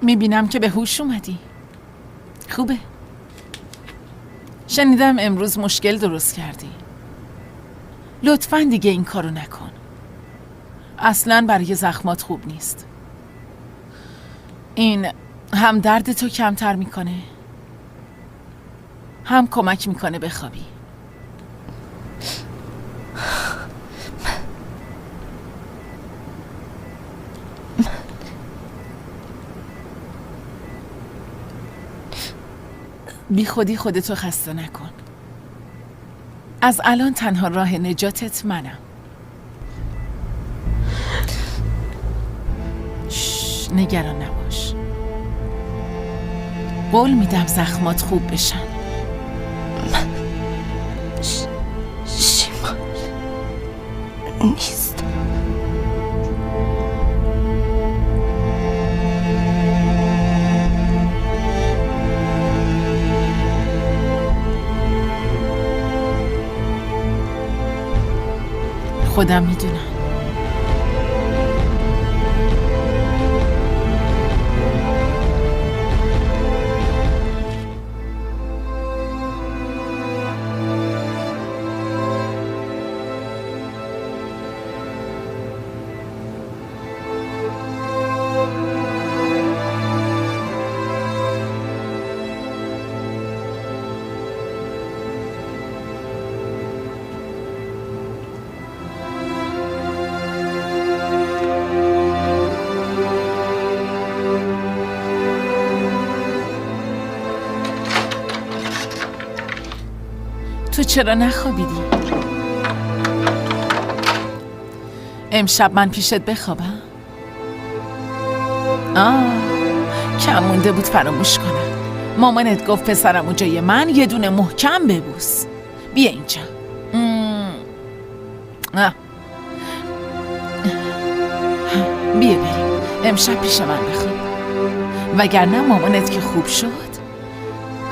میبینم که به هوش اومدی. خوبه. شنیدم امروز مشکل درست کردی. لطفاً دیگه این کارو نکن. اصلاً برای زخمات خوب نیست. این هم درد تو کمتر میکنه، هم کمک میکنه بخوابی. بی خودی خودتو خسته نکن. از الان تنها راه نجاتت منم. نگران نباش. قول میدم زخمات خوب بشن. شیما نیست. خودم میدونم. تو چرا نخوابیدی؟ امشب من پیشت بخوابم؟ کم مونده بود فراموش کنم. مامانت گفت پسرم و جای من یه دونه محکم ببوس. بیا اینجا. بیا بریم. امشب پیش من بخواب، وگرنه مامانت که خوب شد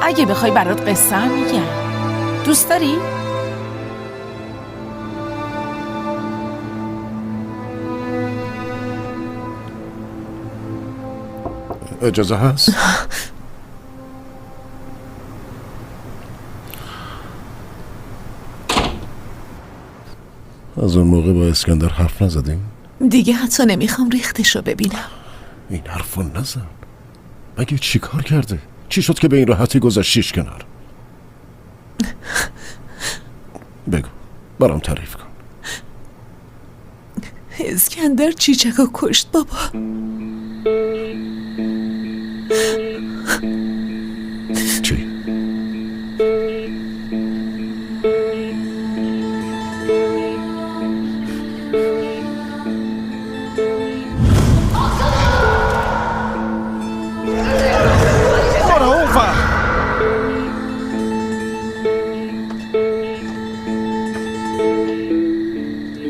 اگه بخوای برات قصه هم میگم. دوست داری؟ اجازه هست؟ از اون موقع با اسکندر حرف نزدیم؟ دیگه حتی نمیخوام ریختشو ببینم. این حرفو نزن. مگه چی کار کرده؟ چی شد که به این راحتی گذاشتیش کنار؟ بگو برام تعریف کن. اسکندر چیچکو کشت بابا. چی؟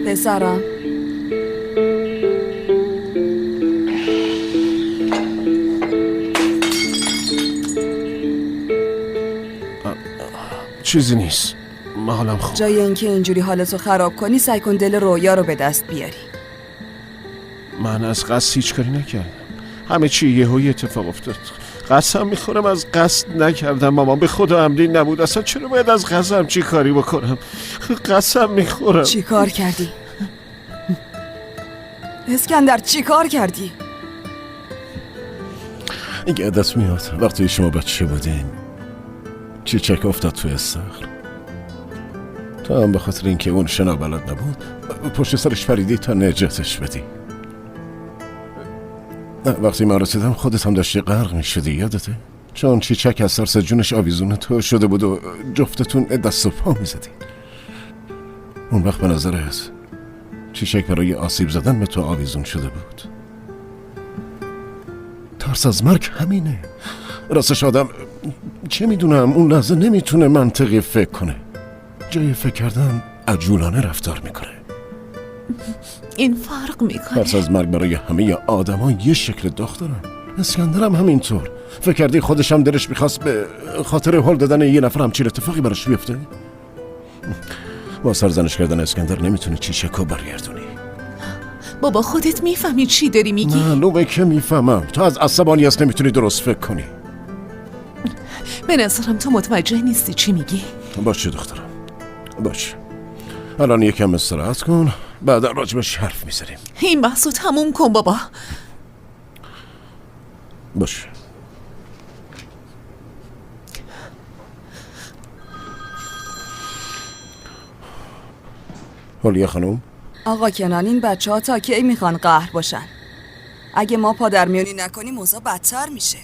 پسرم چیزی نیست، من حالم خوب. جای اینکه اینجوری حالتو خراب کنی سعی کن دل رویا رو به دست بیاری. من از قصد هیچ کاری نکردم، همه چی یهویی اتفاق افتاد. قسم میخورم از قصد نکردم مامان، به خدا عمدی نبود. اصلا چرا باید از قصدم چی کاری بکنم؟ قسم میخورم. چی کار کردی؟ اسکندر چی کار کردی؟ این عادت میاد. وقتی شما بچه بودین چیچک افتاد توی استخر، تو هم به خاطر اینکه اون شنا بلد نبود پشت سرش پریدی تا نجاتش بدی. نه وقتی من رسیدم خودت هم داشتی غرق میشدی، یادته؟ چون چیچک از ترس جونش آویزون تو شده بود و جفتتون دست و پا میزدین. اون وقت به نظرت چیچک برای آسیب زدن به تو آویزون شده بود. ترس از مرگ همینه. راستش آدم چه میدونم اون لحظه نمیتونه منطقی فکر کنه، جای فکر کردن عجولانه رفتار میکنه. این فرق میکنه. ترس از مرگ برای همه آدما یه شکل داغ دارن. اسکندرم همینطور. فکر کردی خودش هم دلش میخواست به خاطر هل دادن یه نفر همچین اتفاقی براش بیفته؟ با سرزنش کردن اسکندر نمیتونی چیچکو برگردونی. بابا خودت میفهمی چی داری میگی؟ معلومه که میفهمم. تو از عصبانیت نمیتونی درست فکر کنی. به نظرم تو متوجه نیستی چی میگی. باشه دخترم، باشه. الان یکم استراحت کن، بعد راجبش حرف میزنیم. این بحثو تموم کن بابا. باشه. هولیا خانم. آقا کنان، این بچه ها تا کی میخوان قهر باشن؟ اگه ما پادرمیونی نکنیم اوضاع بدتر میشه.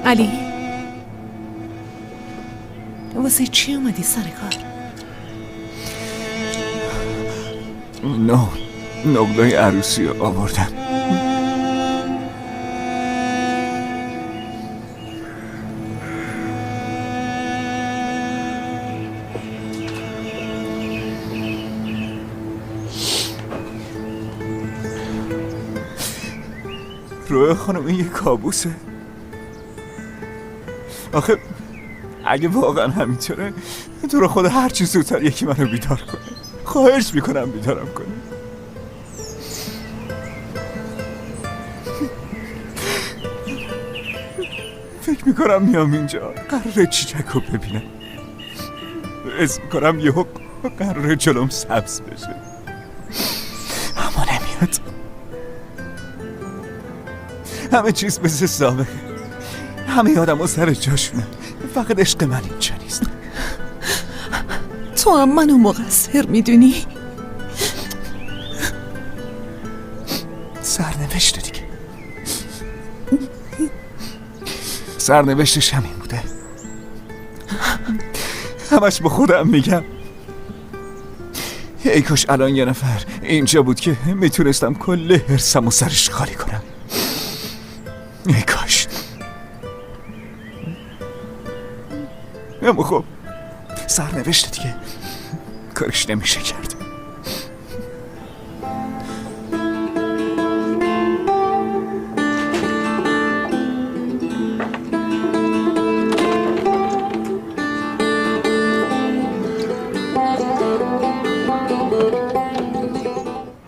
علی، واسه چی اومدی سر کار؟ نه، نقلای عروسی رو آوردم. رویا خانم، این یه کابوسه. آخه اگه واقعا همینطوره، تو رو خدا هر چی زودتر یکی منو بیدار کنه. خواهش میکنم بیدارم کنه. فکر میکنم میام اینجا قراره چیچک رو ببینم. اسم میکنم یهو قراره جلوم سبز بشه، اما نمیاد. همه چیز مثل سابقه، همه آدم ها سر جاشونه، فقط عشق من اینجا نیست. تو هم منو مقصر میدونی؟ سرنوشته دیگه، سرنوشتش همین بوده. همش به خودم میگم ای کاش الان یه نفر اینجا بود که میتونستم کل حرصم و سرش خالی کنم. ای کاش. اما خب سرنوشته دیگه، کارش نمیشه کرد.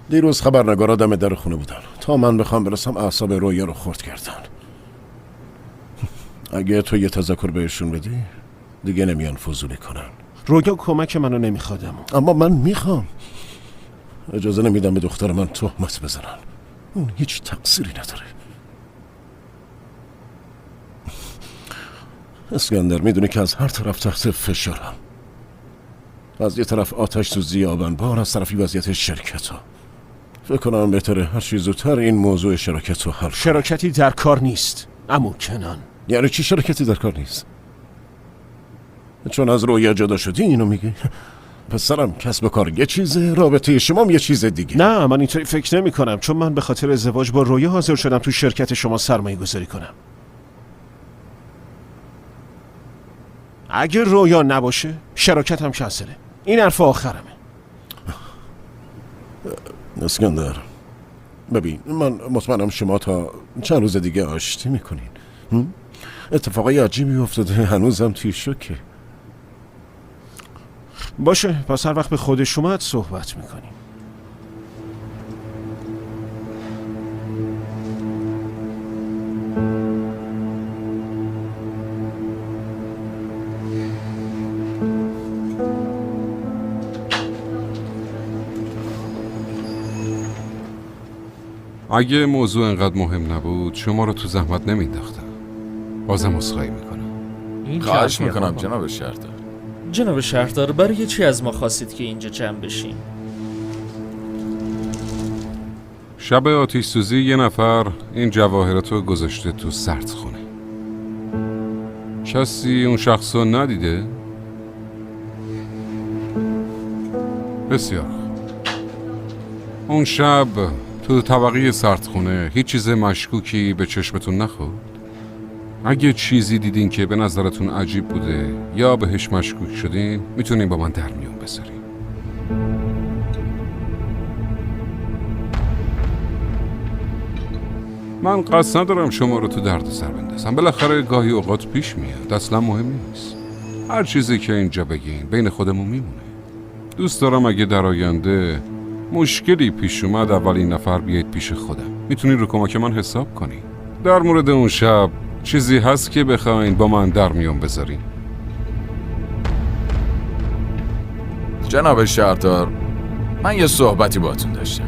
دیروز خبرنگارا دم در خونه بودن. تا من بخوام برسم اعصاب رویا رو خرد کردن. اگه تو یه تذکر بهشون بدی دیگه نمیان فضولی کنن. رویا کمک منو نمیخوادم، اما من میخوام. اجازه نمیدم به دختر من تهمت بزنن. اون هیچ تقصیری نداره. اسکندر میدونی که از هر طرف تحت فشارم. از یه طرف آتش سوزی آبنبار، از طرفی وضعیت شرکت ها. فکر کنم بهتره هر چی زودتر این موضوع شراکت رو حل کنم. شراکتی در کار نیست عمو کنان. یعنی چی شراکتی در کار نیست؟ چون از رویا جدا شدی اینو میگی؟ پسرم کسب و کار یه چیزه، رابطه شما یه چیز دیگه. نه من اینطوری فکر نمی کنم، چون من به خاطر ازدواج با رویا حاضر شدم تو شرکت شما سرمایه گذاری کنم. اگه رویا نباشه شراکتم کنسله. این حرف آخرمه. اسکندر ببین، من مطمئنم شما تا چند روز دیگه آشتی میکنین. اتفاقای عجیبی افتاده، هنوزم توی شوکه. باشه، پس هر وقت به خودش اومد صحبت میکنیم. اگه موضوع انقدر مهم نبود شما رو تو زحمت نمینداختم. بازم عذرخواهی میکنم. خواهش میکنم جناب شهردار. جناب شهردار، برای چی از ما خواستید که اینجا جمع بشیم؟ شب آتیش سوزی یه نفر این جواهراتو گذاشته تو سردخونه. کسی اون شخص رو ندیده؟ بسیار خوب. اون شب تو طبقه سردخونه هیچ چیز مشکوکی به چشمتون نخورد؟ اگه چیزی دیدین که به نظرتون عجیب بوده یا بهش مشکوک شدین، میتونین با من در میون بذارین. من قصد ندارم شما رو تو درد سر بندازم. بالاخره گاهی اوقات پیش میاد، اصلا مهم نیست. هر چیزی که اینجا بگین بین خودمون میمونه. دوست دارم اگه در آینده مشکلی پیش اومد اولین نفر بیاید پیش خودم. میتونین رو کمک من حساب کنی. در مورد اون شب چیزی هست که بخواین با من در میون بذارین؟ جناب شهردار، من یه صحبتی باهاتون داشتم.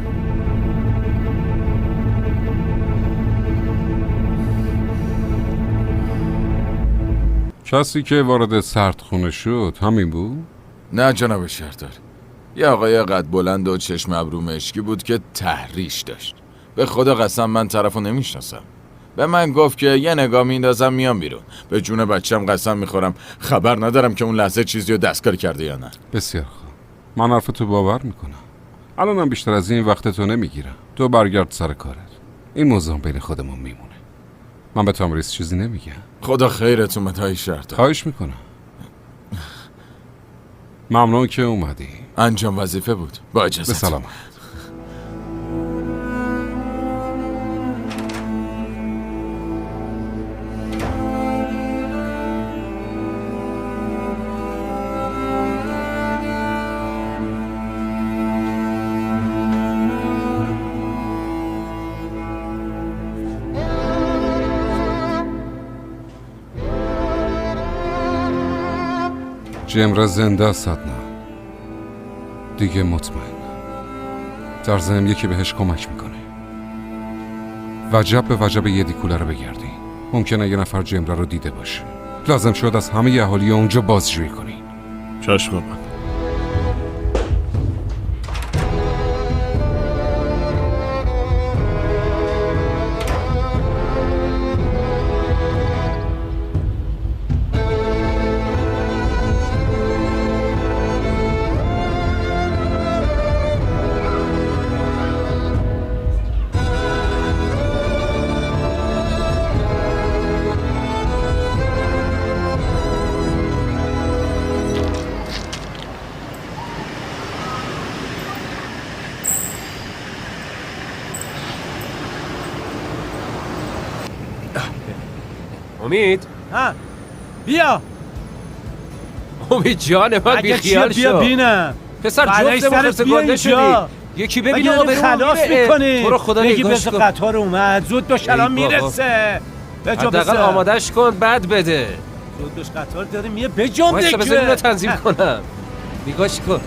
کسی که وارد سردخونه شد همین بود؟ نه جناب شهردار، یه آقای قد بلند و چشم ابرو مشکی بود که تحریش داشت. به خدا قسم من طرفو نمیشناسم. به من گفت که یه نگاه میندازم میام بیرون. به جون بچم قسم میخورم خبر ندارم که اون لحظه چیزی رو دستکاری کرده یا نه. بسیار خوب، من حرف تو باور میکنم. الانم بیشتر از این وقت تو نمیگیرم. تو برگرد سر کارت. این موضوع بین خودمون میمونه. من به تامریس چیزی نمیگم. خدا خیرتون بده آقای شهردار. خواهش میکنم. ممنون که اومدی. انجام وظیفه بود. با اجازه. به سلامت. جمره زنده است عدنان. دیگه مطمئن. در ضمن یکی بهش کمک میکنه. وجب به وجب یه دیکوله رو بگردی. ممکنه یه نفر جمره رو دیده باشه. لازم شد از همه اهالی اونجا بازجویی کنی. چشم قربان. امید، ها بیا. امید جان من، بی خیال شو. بیا بینم پسر، جفت خرس گنده شدی. یکی ببینه آبرو خلاص میکنی. تو رو خدا نگاش کن. قطار اومد، زود باش الان میرسه. حداقل آمادش کن بعد بده. زود باش قطار داره میه. بجنب دیگه. بذار اینو تنظیم کنم. نگاش کن.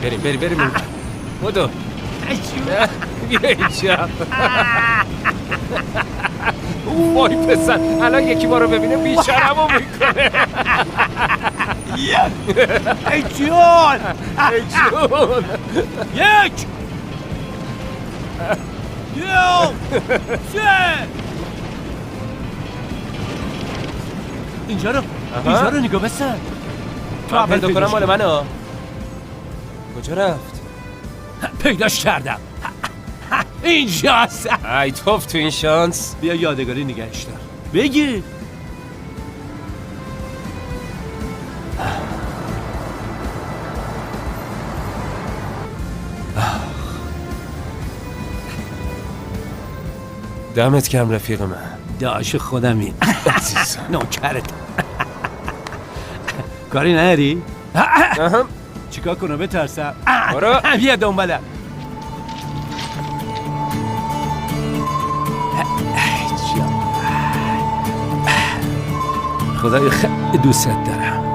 بریم بریم بریم. بدو. بیا اینجا. وای پسر، الان یکی ما رو ببینه بیچارمو میکنه. ای جون، ای جون. 1 2 3. اینجا رو، اینجا رو نگاه بسن. تو اول پیدا کنم مال منه. کجا رفت؟ پیداش کردم، اینجاست. ای توف تو این شانس. بیا یادگاری نگهش دار، بگیر. دمت کم رفیق من. داش خودمی نوکرت. کاری نداری؟ چیکار کنم بترسم؟ بیا دنبالم. خدای خیلی دوست دارم.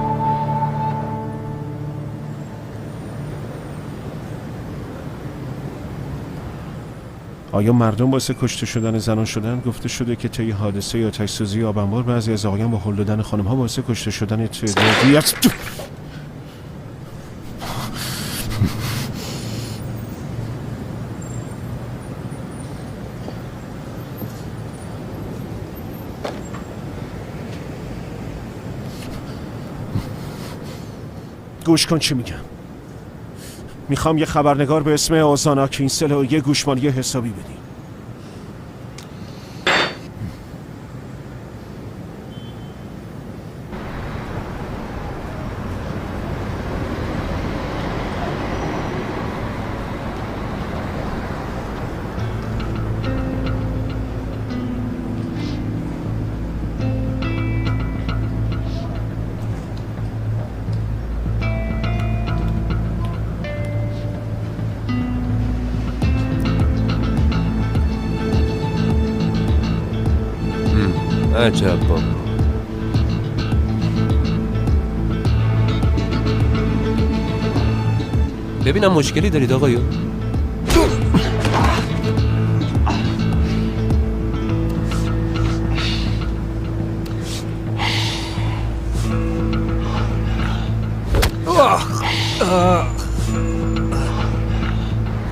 آیا مردم واسه کشته شدن زنان شدن؟ گفته شده که طی حادثه یا آتش‌سوزی آب انبار بعضی از آقایان با هل دادن خانم‌ها واسه کشته شدن تعدادی از گوش کن چی میگم. میخوام یه خبرنگار به اسم اوزانا کینسل و یه گوشمالی حسابی بدی. عجب بابا. ببینم مشکلی دارید آقایو؟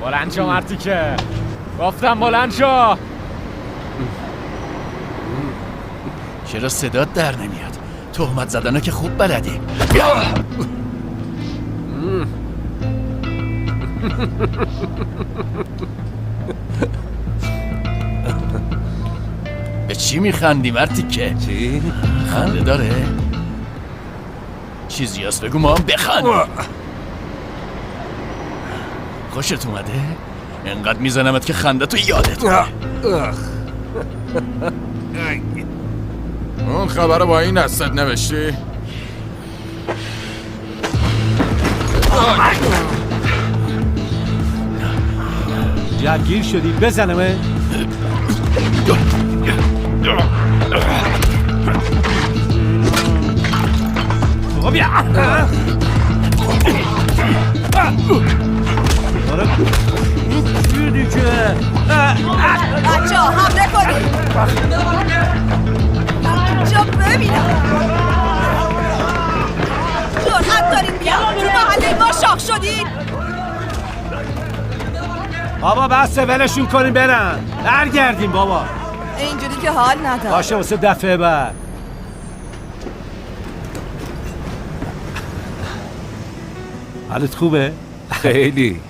بلند شو مرتی که گفتم بلند شو. چرا صدات در نمیاد؟ تهمت زدنو که خوب بلدی. به چی میخندی مرتی که؟ چی؟ خنده داره؟ چیزی هست بگو ما هم بخندیم. خوشت اومده؟ انقدر میزنمت که خنده تو یادت بره. اون خبر رو با این دستت نوشتی؟ جوگیر شدی بزنمه؟ بیا بچه ها حمله کنید اینجا ببینم. جرأت دارین بیا تو محله ما شاخ شدین؟ بابا بسه، ولشون کنیم برن، برگردیم بابا. اینجوری که حال ندارم. باشه واسه دفعه بعد. حالت خوبه؟ خیلی.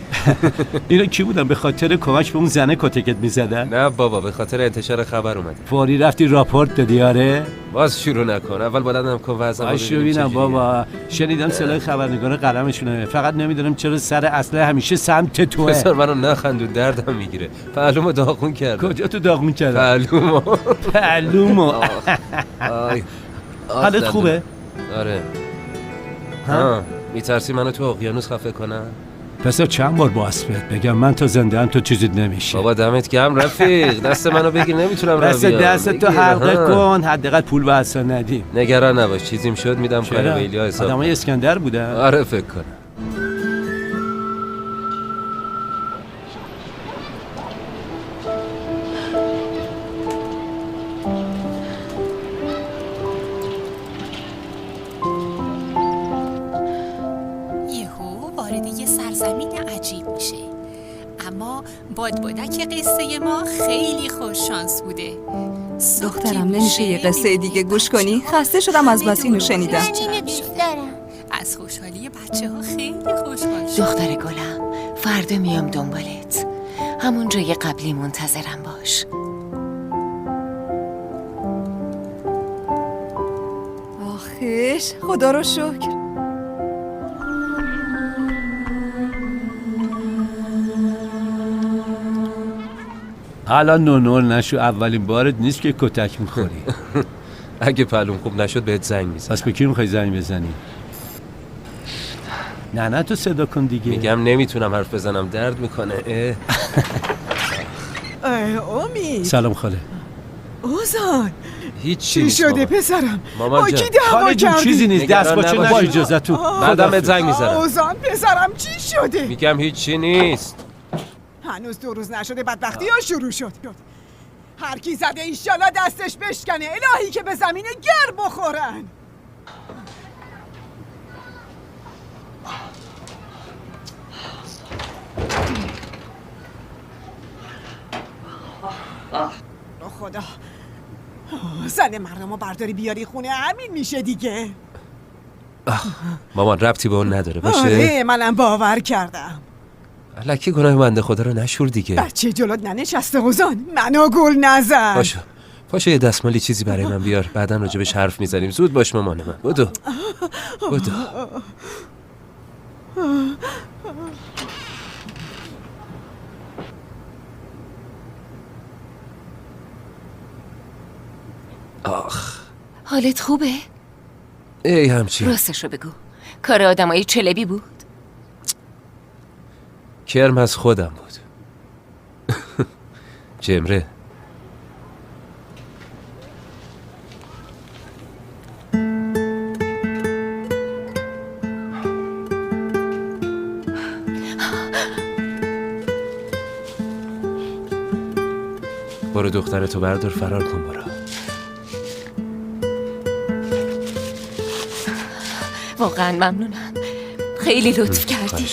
اینا کی بودن؟ به خاطر کمک به اون زنه کتکت میزدن؟ نه بابا، به خاطر انتشار خبر اومده. فوری رفتی راپورت دادی؟ آره. باز شروع نکن، اول بلندم کن وضعمو ببینم. بابا شنیدم سلاح خبرنگار قلمشونه، فقط نمیدونم چرا سر اسلحه همیشه سمت توه. پسر منو نخندون، دردم میگیره. پهلومو داغون کرد. کجا تو داغون کرد؟ پهلومو. پهلومو. حالت خوبه؟ آره. ها میترسی منو تو اقیانوس خفه کنم؟ پسر چند بار با اسبت بگم من تا زنده ام تو چیزی نمیشه. بابا دمت گرم رفیق، دست منو بگیر نمیتونم راه بیام. دست تو حلقه کن، حداقل پول به اصلا ندیم. نگران نباش، چیزیم شد میدم کار ویلیا حساب. آدمای اسکندر بودن؟ آره فکر کنم. بادبادک قصه ما خیلی خوش شانس بوده. دخترم نمیشه یه قصه دیگه گوش کنی؟ خسته شدم از بس اینو شنیدم. من اینو دوست دارم. از خوشحالی بچه ها خیلی خوشحال شد. دختر گلم، فردا میام دنبالت. همون جای قبلی منتظرم باش. آخیش، خدا رو شکر. الان نونور نشو، اولین بارت نیست که کتک میخوری. اگه پلوم خوب نشد بهت زنگ میزنم. پس به کی میخوای زنگ بزنی؟ نه تو صدا کن دیگه. میگم نمیتونم حرف بزنم، درد میکنه. امید. سلام خاله. اوزان هیچ چی شده پسرم؟ مامان با کی دعوا کردی؟ چیزی نیست، دست باچه نشو. با اجازهتون بعدم بهت زنگ میزنم. اوزان پسرم چی شده؟ میگم هیچی نیست. هنوز 2 روز نشده بدبختی ها شروع شد. هر کی زده ایشالا دستش بشکنه، الهی که به زمین گرم بخورن. خدا، زن مردمو برداری بیاری خونه همین میشه دیگه. مامان ربطی به اون نداره باشه؟ آره منم باور کردم. الکی گناه بنده خدا رو نشور دیگه. بچه جلوت ننشسته اوزان، منو گل نزن. پاشو پاشو یه دستمالی چیزی برای من بیار، بعدا راجبش حرف میزنیم. زود باش مامان من. بدو بدو. آخ حالت خوبه؟ ای همچین. راستشو بگو، کار آدمای چلبی بود؟ کرم از خودم بود. جمره. برو دخترتو بردار فرار کن. برو. واقعا ممنونم، خیلی لطف کردی.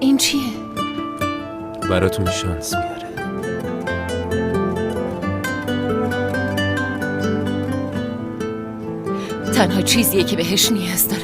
این چیه؟ براتون شانس میاره. تنها چیزیه که بهش نیاز دارم.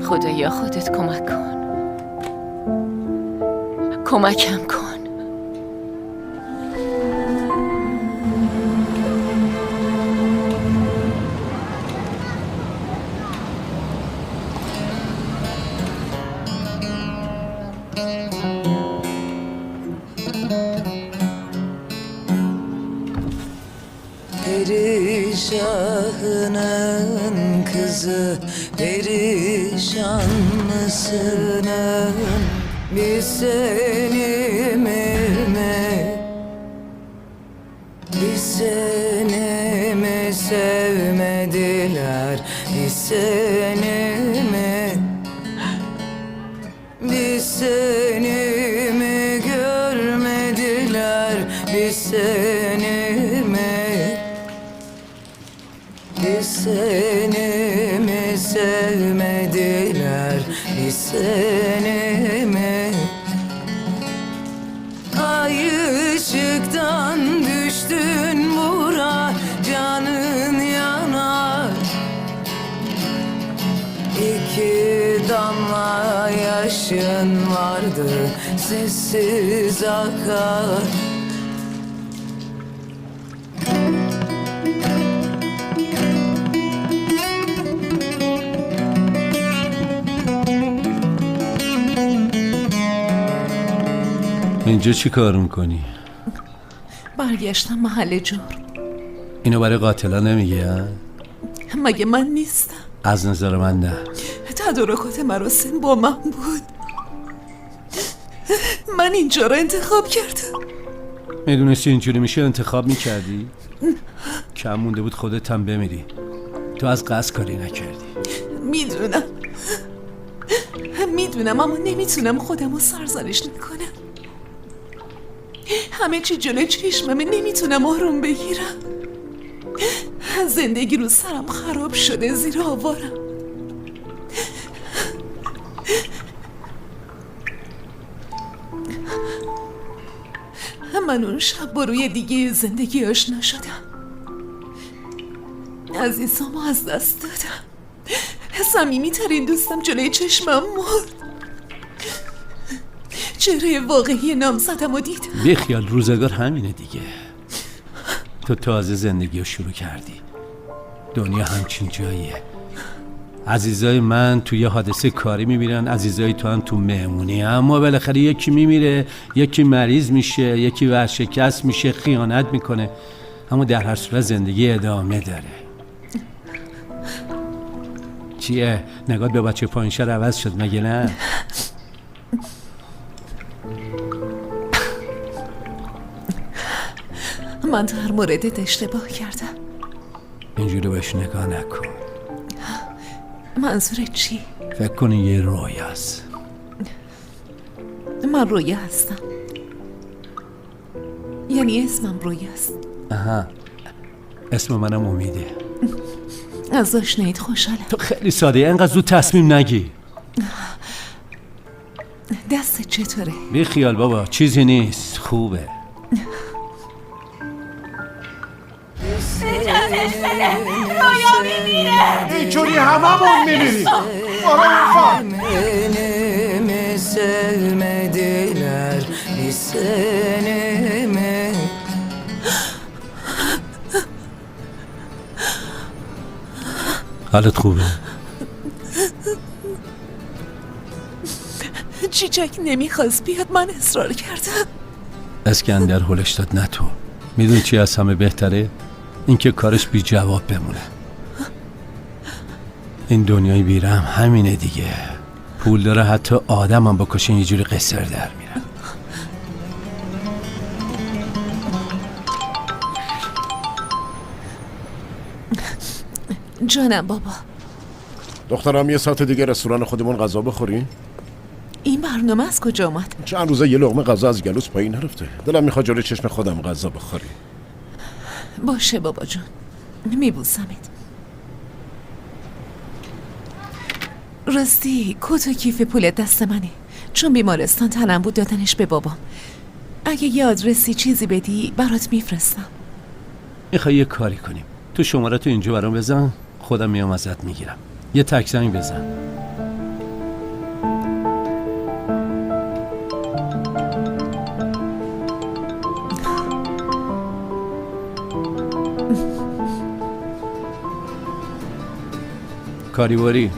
خدایا خودت کمک کن، کمکم کن. Perişahının kızı, perişan mısının? Biz seni mi, biz seni mi sevmediler? Biz seni mi, biz seni mi görmediler? Biz seni mi, biz seni mi sevmediler? Biz seni mi? Ay ışıktan düştün bura, canın yanar. İki damla yaşın vardı, sessiz akar. اینجا چی کار میکنی؟ برگشتم محل جرم. اینو برای قاتلا نمیگه؟ مگه من نیستم؟ از نظر من نه. تدارکات مراسم با من بود. من اینجا رو انتخاب کردم. میدونستی اینجوری میشه انتخاب میکردی؟ کم مونده بود خودت هم بمیری. تو از قصد کاری نکردی. میدونم اما نمیتونم خودم رو سرزنش نکنم. همه چی جلوی چشممه، نمیتونم آروم بگیرم. زندگی رو سرم خراب شده، زیر آوارم. من اون شب با روی دیگه زندگی آشنا شدم. عزیزامو از دست دادم. صمیمی ترین دوستم جلوی چشمم مرد. چهره واقعی نامزدم رو دیدم. بی خیال، روزگار همینه دیگه. تو تازه زندگی رو شروع کردی. دنیا همچین جاییه. عزیزای من توی حادثه کاری میمیرن، عزیزای تو هم تو مهمونی. اما بالاخره یکی میمیره، یکی مریض میشه، یکی ورشکست میشه، خیانت میکنه. اما در هر صورت زندگی ادامه داره. چیه؟ نگات به بچه پایین شهر عوض شد مگه نه؟ من در موردت اشتباه کردم. اینجوری بهش نگاه نکن. منظورت چی؟ فکر کنی یه رویاست. من رویا هستم. یعنی اسمم رویاست. آها، اسم منم امیده. از آشناییت خوشحالم. تو خیلی ساده، اینقدر زود تصمیم نگی. دستت چطوره؟ بی خیال بابا، چیزی نیست، خوبه. رویا میمیره. اینجوری هممون میمیریم. Beni mi sevmediler, bir seni mi? حالت خوبه؟ چیچک نمیخواست بیاد، من اصرار کردم. اسکندر هلش داد، نه تو. میدونی چی از همه بهتره؟ اینکه کارش بی جواب بمونه. این دنیای بیرحم همینه دیگه. پول داره حتی آدم هم بکشه یه جوری قصر در میره. جانم بابا. دخترم یه ساعت دیگه رستوران خودمون غذا بخوریم. این برنامه از کجا اومد؟ چند روزه یه لقمه غذا از گلوس پایین نرفته. دلم میخواد جلوی چشم خودم غذا بخوریم. باشه بابا جون، میبوسمت. راستی کت و کیف پول دست منه، چون بیمارستان تنم بود دادنش به بابام. اگه یه آدرسی چیزی بدی برات میفرستم. میخوای یه کاری کنیم، تو شماره تو اینجا برام بزن، خودم میام ازت میگیرم. یه تک زنگ بزن. کاری باری؟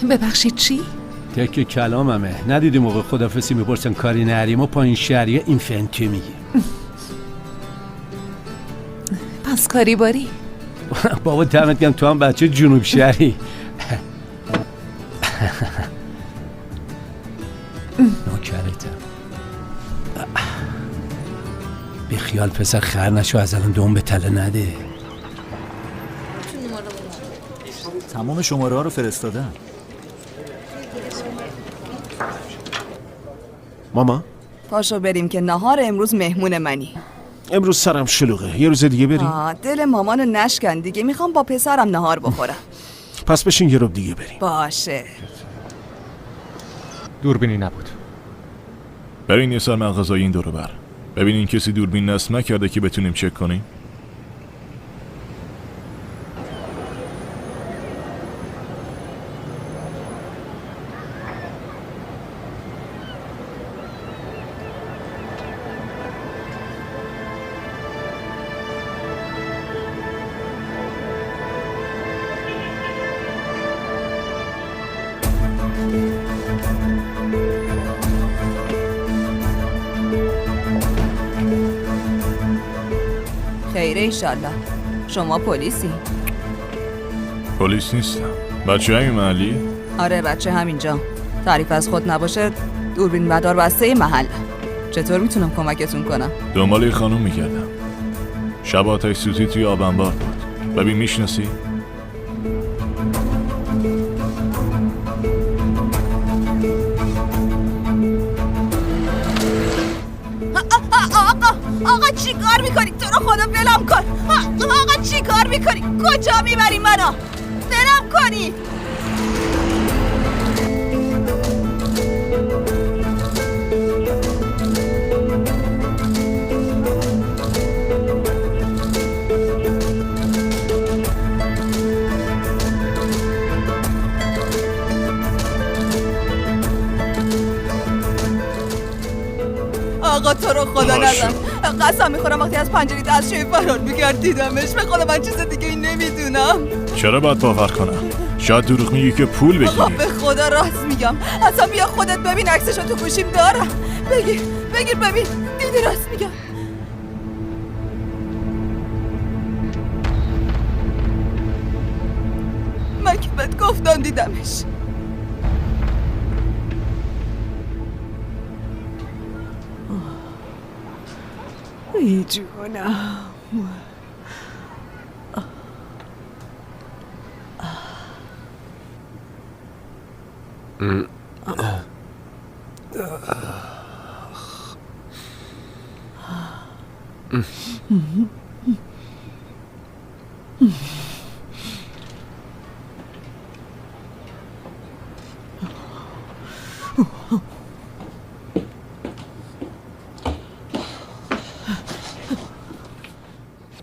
ببخشید چی؟ تک کلاممه. ندیدی موقع خدافسی میپرسن کاری نریم و پایین شهریه این فنتی میگی. پس کاری باری؟ بابا دمت گرم، تو هم بچه جنوب شهری. نوکرتم. بی خیال پسر، خر نشو، از الان دوم به تله نده. تمام شماره ها رو فرستادم. ماما پاشو بریم که نهار امروز مهمون منی. امروز سرم شلوغه، یه روز دیگه بریم. دل مامانو نشکن دیگه، میخوام با پسرم نهار بخورم. پس بشین یه روز دیگه بریم. باشه. دوربینی نبود. برین یه سر مغازه‌ای این دور بر، ببینین کسی دوربین نصب نکرده که بتونیم چک کنیم. خیره ایشالله. شما پلیسی؟ پلیس نیستم. بچه همین محلی؟ آره بچه همینجا. تعریف از خود نباشه، دوربین مدار بسته محل. چطور میتونم کمکتون کنم؟ دنبال یه خانوم میگردم. شب آتش سوزی توی آب انبار بود. ببین میشناسی؟ آقا چی کار میکنی؟ تو رو خدا ولم کن. آقا چی کار میکنی؟ کجا میبری منو؟ ولم کنی. آقا تو رو خدا نزن. قسم میخورم وقتی از پنجره دستشویی فرار میکرد دیدمش. به خدا من چیز دیگه ای نمیدونم. چرا باید باور کنم؟ شاید دروغ میگی که پول بگیری. آقا به خدا راست میگم. اصلا بیا خودت ببین، عکسشو تو گوشیم دارم. بگیر بگیر ببین. دیدی راست میگم. من که بهت گفتم دیدمش. ای جونم.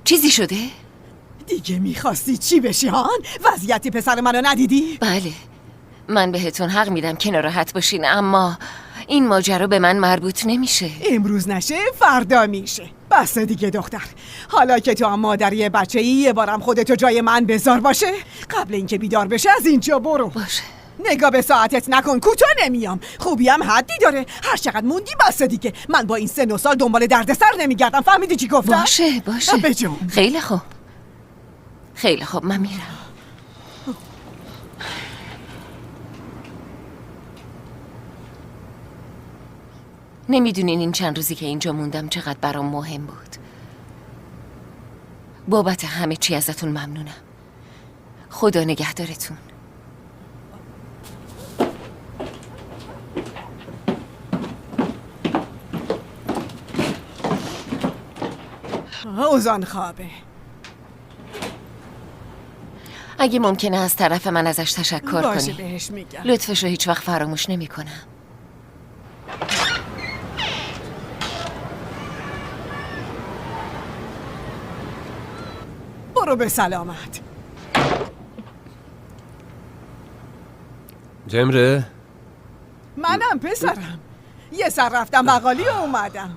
چیزی شده؟ دیگه میخواستی چی بشی هان؟ وضعیت پسر منو ندیدی؟ بله، من بهتون حق میدم که ناراحت باشین، اما این ماجرا به من مربوط نمیشه. امروز نشه فردا میشه. بس دیگه دختر، حالا که تو هم مادری بچه‌ای، یه بارم خودتو جای من بذار باشه. قبل اینکه بیدار بشه از اینجا برو. باشه. نگاه به ساعتت نکن، کوتاه نمیام. خوبی هم حدی داره، هر چقدر موندی بس دیگه. من با این سن و سال دنبال دردسر نمیگردم. فهمیدی چی گفتم؟ باشه باشه. بجون. خیلی خوب خیلی خوب، من میرم. نمیدونین این چند روزی که اینجا موندم چقدر برام مهم بود. بابت همه چی ازتون ممنونم. خدا نگهدارتون. اوزان خوابه. اگه ممکنه از طرف من ازش تشکر کنی. باشه بهش میگم. لطفش رو هیچ وقت فراموش نمیکنم. برو به سلامت. جمره؟ منم پسرم. یه سر رفتم بقالی و اومدم.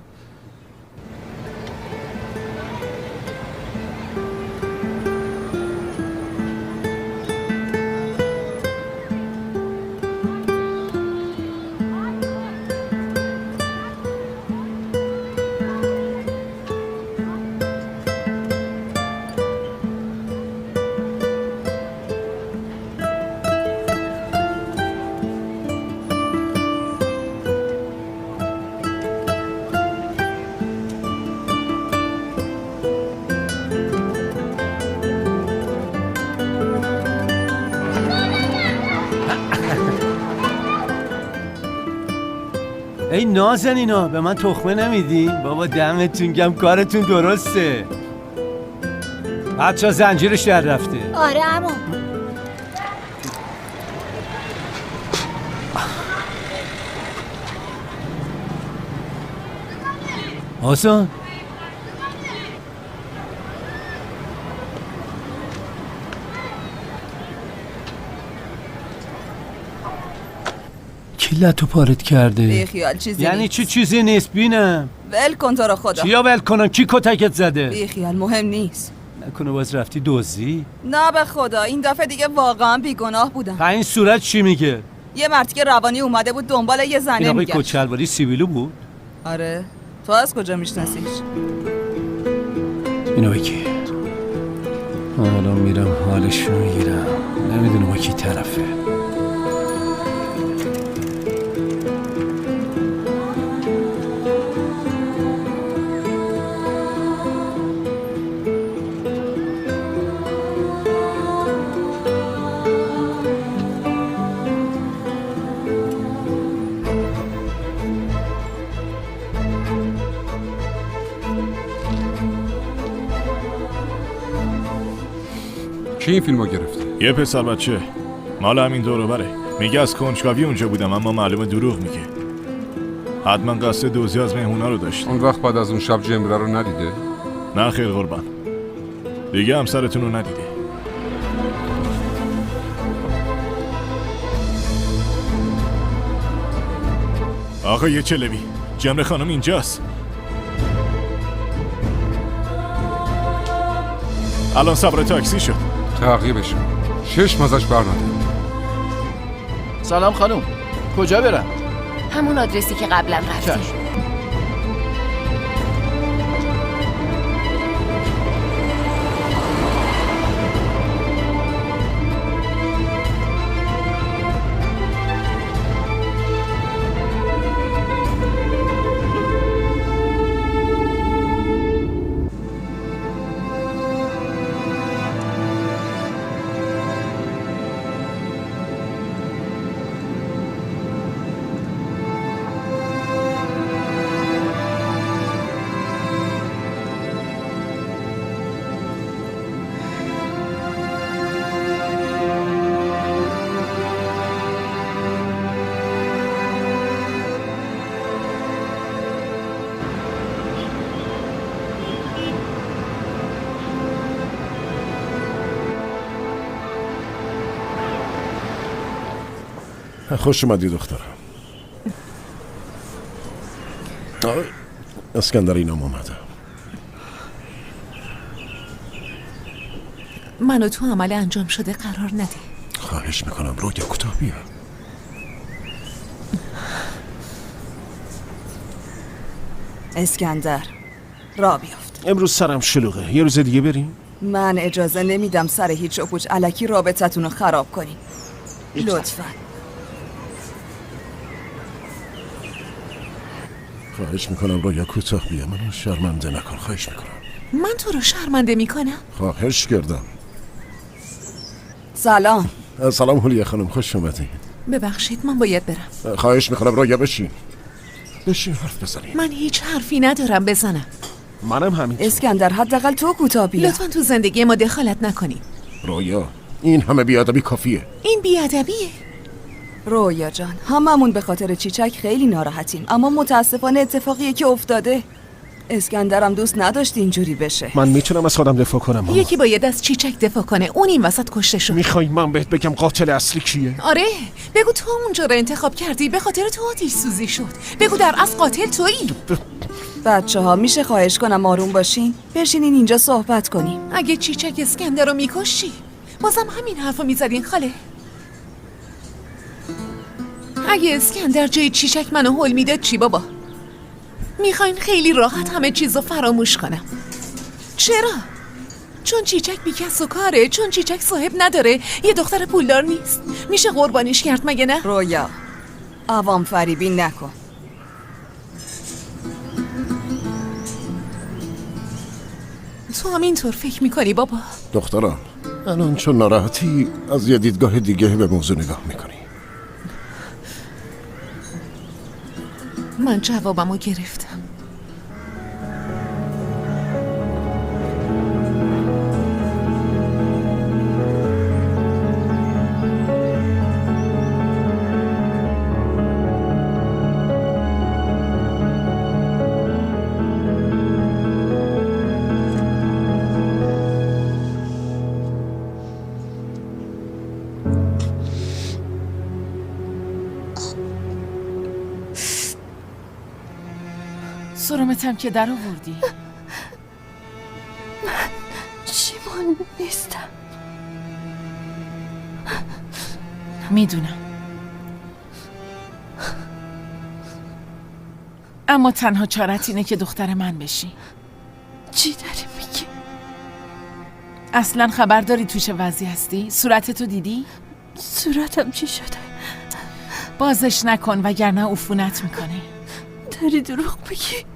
ای نازنینا، به من تخمه نمیدین؟ بابا دمتون گم، کارتون درسته. بچه زنجیرش در رفته. آره عمو. آسان کی لتو پارت کرده؟ بی خیال چیزی یعنی نیست. چی چیزی نیست بینم؟ ول کن تو رو خدا. چیا ول کنم؟ کی کتکت زده؟ بی خیال مهم نیست. نکنه باز رفتی دزدی؟ نه به خدا، این دفعه دیگه واقعا بیگناه بودم. این صورت چی میگه؟ یه مردی که روانی اومده بود دنبال یه زنه این آقای میگشت. کچلواری سیبیلو بود؟ آره. تو از کجا میشناسیش؟ این اینو بگی. حالا میرم حالش رو میگیرم. نمیدونم با کی طرفه. کی این فیلمو گرفته؟ یه پسر بچه مال همین دور و بره. میگه از کنجکاوی اونجا بودم، اما معلومه دروغ میگه. حتما قصد دزدی از مهمونا رو داشت. اون وقت بعد از اون شب جمره رو ندیده؟ نه خیر قربان، دیگه همسرتون رو ندیده. آقا یه چلبی، جمره خانم اینجاست. الان سوار تاکسی شد. تعقیبش چشم ازش بر نداره. سلام خانم، کجا برم؟ همون آدرسی که قبلا رفتیم. خوش اومدی دخترم. اسکندر اینم اومده. منو تو عمل انجام شده قرار نده. خواهش میکنم رویا کوتاه بیا. اسکندر را بیافت. امروز سرم شلوغه، یه روز دیگه بریم. من اجازه نمیدم سر هیچ و پوچ الکی رابطتون رو خراب کنی. لطفا. خواهش میکنم رویا کوتاه بیا، منو شرمنده نکن. خواهش میکنم. من تو رو شرمنده میکنم؟ خواهش کردم. سلام. سلام هولیا خانم، خوش اومدی. ببخشید من باید برم. خواهش میکنم رویا بشین. بشین حرف بزنیم. من هیچ حرفی ندارم بزنم. منم همین. اسکندر حداقل تو کوتاه بیا. لطفا تو زندگی ما دخالت نکنی. رویا این همه بیادبی کافیه. این بیادبیه؟ رویا جان هممون به خاطر چیچک خیلی ناراحتیم، اما متاسفانه اتفاقیه که افتاده. اسکندرم دوست نداشت اینجوری بشه. من میتونم از خودم دفاع کنم. ماما. یکی باید از چیچک دفاع کنه، اون این وسط کشته شد. میخوای من بهت بگم قاتل اصلی کیه؟ آره بگو. تو اونجا رو انتخاب کردی، به خاطر تو آتیش سوزی شد. بگو در اصل قاتل تویی. بچه ها میشه خواهش کنم آروم باشین؟ بشینین اینجا صحبت کنیم. اگه چیچک اسکندر رو میکشی بازم همین حرفو میزدین خاله. اگه اسکندر جای چیچک منو هل میداد چی بابا؟ میخواین خیلی راحت همه چیزو فراموش کنم. چرا؟ چون چیچک بی کس و کاره، چون چیچک صاحب نداره، یه دختر پولدار نیست، میشه قربانیش کرد مگه نه؟ رویا عوام فریبی نکن. تو هم اینطور فکر میکنی بابا؟ دخترم الان چون ناراحتی از یه دیدگاه دیگه به موضوع نگاه میکنی. من جوابمو گرفتم. سرمتم که در آوردی. من شیمان نیستم. میدونم، اما تنها چارت اینه که دختر من بشی. چی داری میگی؟ اصلا خبر داری تو چه وضعی هستی؟ صورتتو دیدی؟ صورتم چی شده؟ بازش نکن وگرنه عفونت میکنه. داری دروغ میگی؟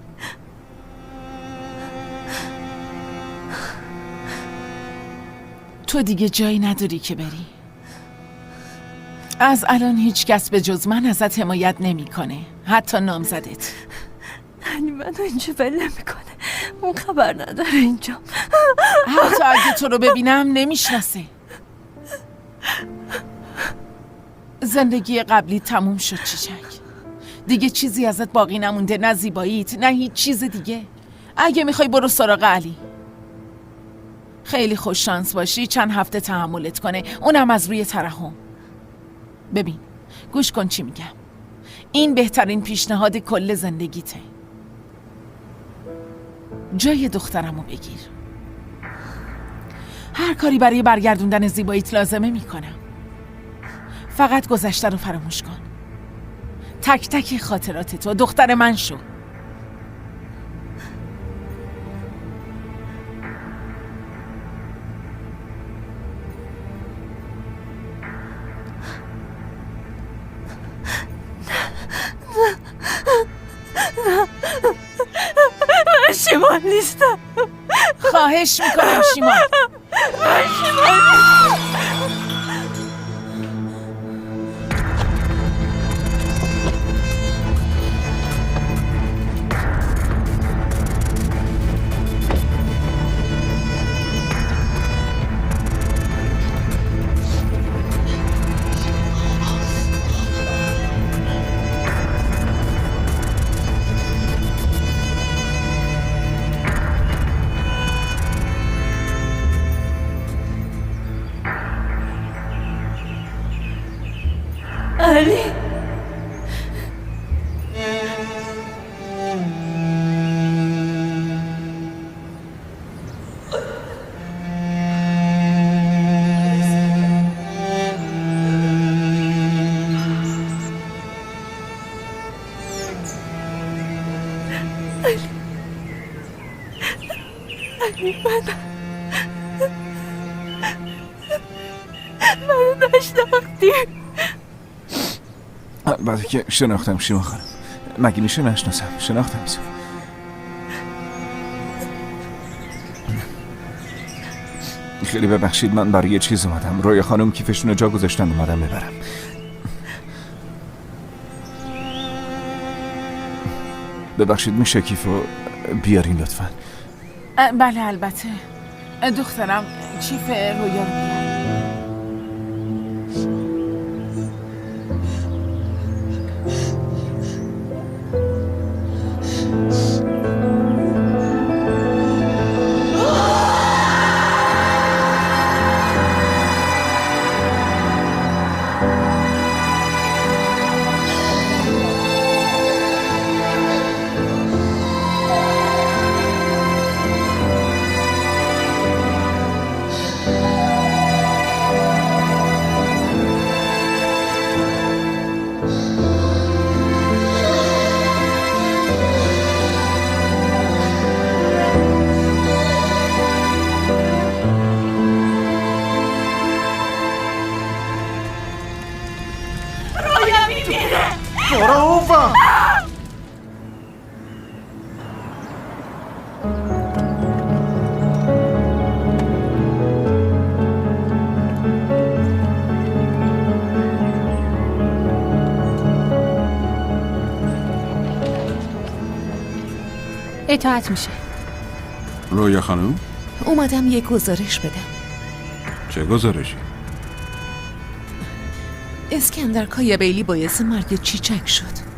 تو دیگه جایی نداری که بری. از الان هیچ کس به جز من ازت حمایت نمیکنه، حتی نامزدت. یعنی منو اینجا ول نمیکنه؟ اون خبر نداره اینجا. حتی اگه تو رو ببینم نمیشناسه. زندگی قبلی تموم شد چیچک. دیگه چیزی ازت باقی نمونده، نه زیباییت نه هیچ چیز دیگه. اگه میخوای برو سراغ علی. خیلی خوش شانس باشی چند هفته تحملت کنه، اونم از روی ترحم. ببین گوش کن چی میگم. این بهترین پیشنهاد کل زندگیته. جای دخترمو بگیر. هر کاری برای برگردوندن زیباییت لازمه میکنم. فقط گذشته رو فراموش کن. تک تک خاطرات تو دختر من شو. من شیمان نیستم. خواهش میکنم شیمان. من شیمان نیستم. علی، علی، منو نشناختی. البته که شناختم شیما خانم، مگه میشه نشناسم؟ شناختم. خیلی ببخشید، من برای یه چیز اومدم. رویا خانم کیفشون رو جا گذاشتن، اومدم ببرم. ببخشید میشه کیفو بیارین لطفا؟ بله البته. دخترم کیف رویا رو بیار. اطاعت میشه. رویا خانم، اومدم یه گزارش بدم. چه گزارشی؟ اسکندر کایابیلی باعث مرگ چیچک شد.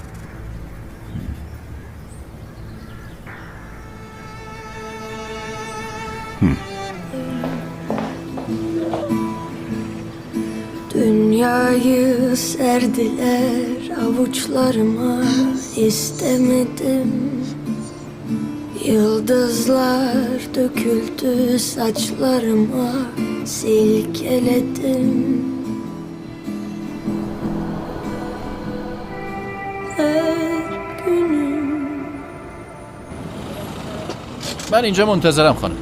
Dünyayı serdiler avuçlarıma, istemedim. Yıldızlar döküldü saçlarıma, silkeledim. Her günüm. من اینجا منتظرم خانم.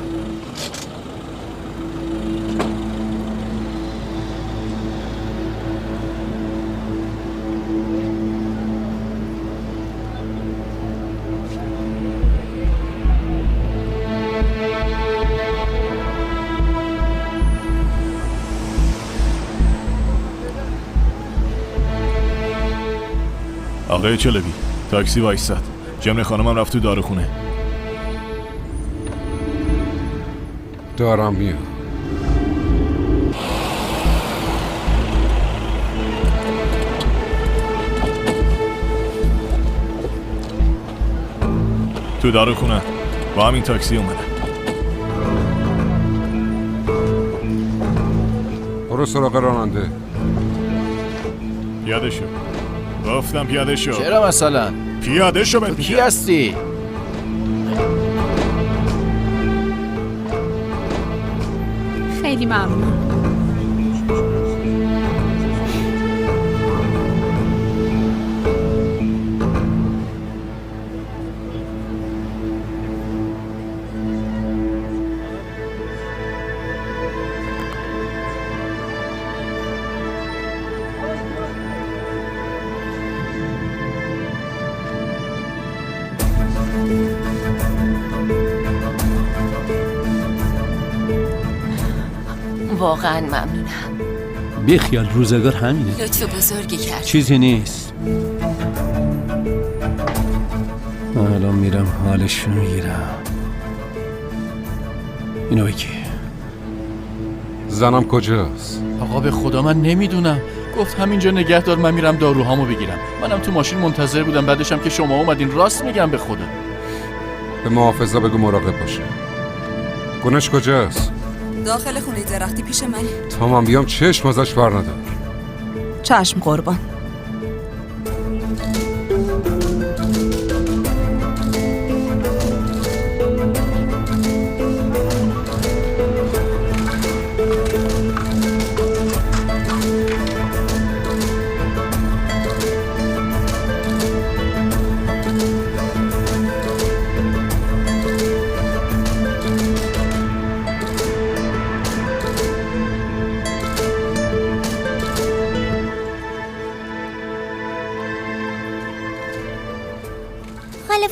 آقای چلبی، تاکسی وایساد. جمله خانمم رفت تو داروخونه. دارم میام. تو داروخونه با همین تاکسی اومدم. برو سراغ راننده. پیاده شو. گفتم پیاده شو. چرا مثلا؟ پیاده شو بهت میگم. کی هستی؟ خیلی ممنون. واقعا ممنونم. بیخیال، روزگار همینه. لطف بزرگی کرد. چیزی نیست. الان میرم حالش رو میگیرم. اینو بگی. زنم کجاست؟ آقا به خدا من نمیدونم. گفت همینجا نگه دار، من میرم داروهامو بگیرم. منم تو ماشین منتظر بودم، بعدشم که شما اومدین. راست میگم به خدا. به محافظا بگو مراقب باشه. گنش کجاست؟ داخل خونه درختی پیش منه. تا من بیام چشم ازش بر ندار. چشم قربان.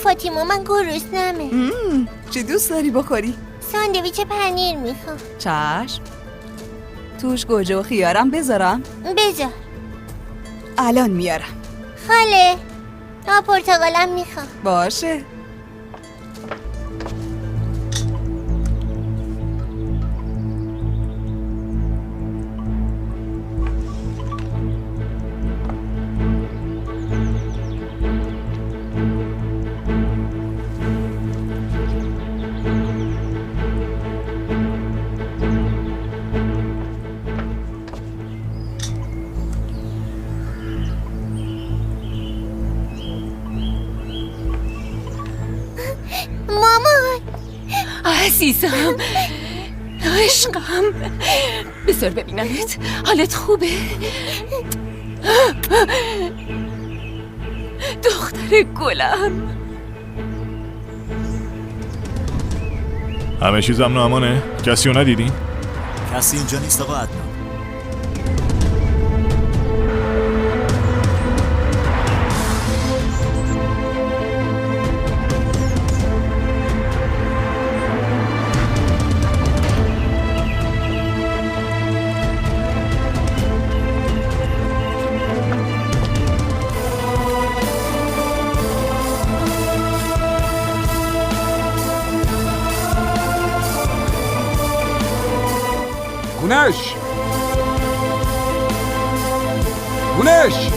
فاطیما من گرسنمه. چی دوست داری بخوری؟ ساندویچ پنیر میخوام. چشم. توش گوجه و خیارم بذارم؟ بذار. الان میارم. خاله آب پرتقالم میخوام. باشه. عزیزم، عشقم، بذار ببینمت. حالت خوبه؟ دختر گلم. همه چیز امن و امانه؟ کسی رو ندیدین؟ کسی اینجا نیست آقا عدنان. گونش، گونش.